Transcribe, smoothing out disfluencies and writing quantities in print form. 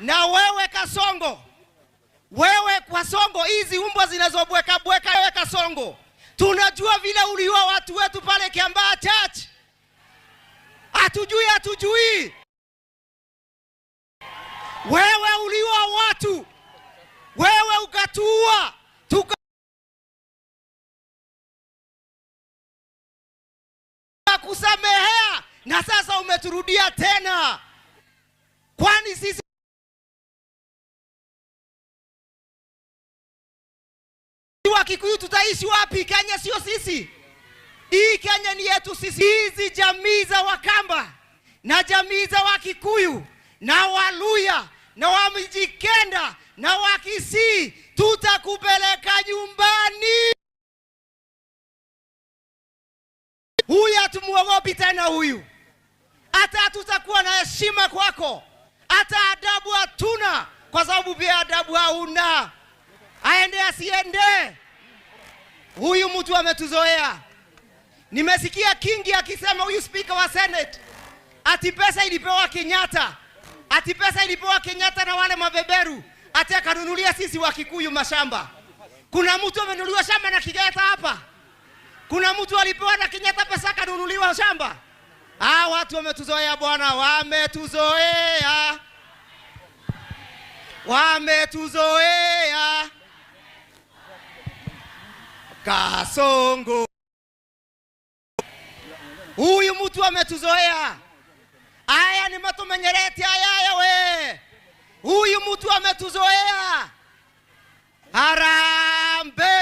Na wewe Kasongo, wewe Kasongo, hizi umbwa zinazobweka bweka, wewe Kasongo, tunajua vile uliua watu wetu pale Kiambaa Church. Hatujui, hatujui. Wewe uliua watu, wewe ukatuua, tukakusamehea, na sasa umeturudia tena. Kwani sisi Wakikuyu tutaishi wapi? Kenya sio sisi. Hii Kenya ni yetu sisi. Hizi jamii za Wakamba na jamii za Wakikuyu na Waluya na Wamijikenda na Wakisii, tutakupeleka nyumbani. Huyu hatumuogopi tena huyu, hata hatutakuwa na heshima kwako, hata adabu hatuna, kwa sababu pia adabu hauna. Aende asiende, huyu mtu ametuzoea. Nimesikia Kingi akisema, huyu spika wa Senate, ati pesa ilipewa Kenyatta, ati pesa ilipewa Kenyatta na wale mabeberu, ati akanunulia sisi Wakikuyu mashamba. Kuna mtu amenunuliwa shamba na Kenyatta hapa? Kuna mtu alipewa na Kenyatta pesa akanunuliwa shamba? Ah, watu wametuzoea bwana, wametuzoea, wametuzoea. Kasongo, huyu mtu ametuzoea. Aya ni matumenyerete aya aya we, huyu mtu ametuzoea. Harambee!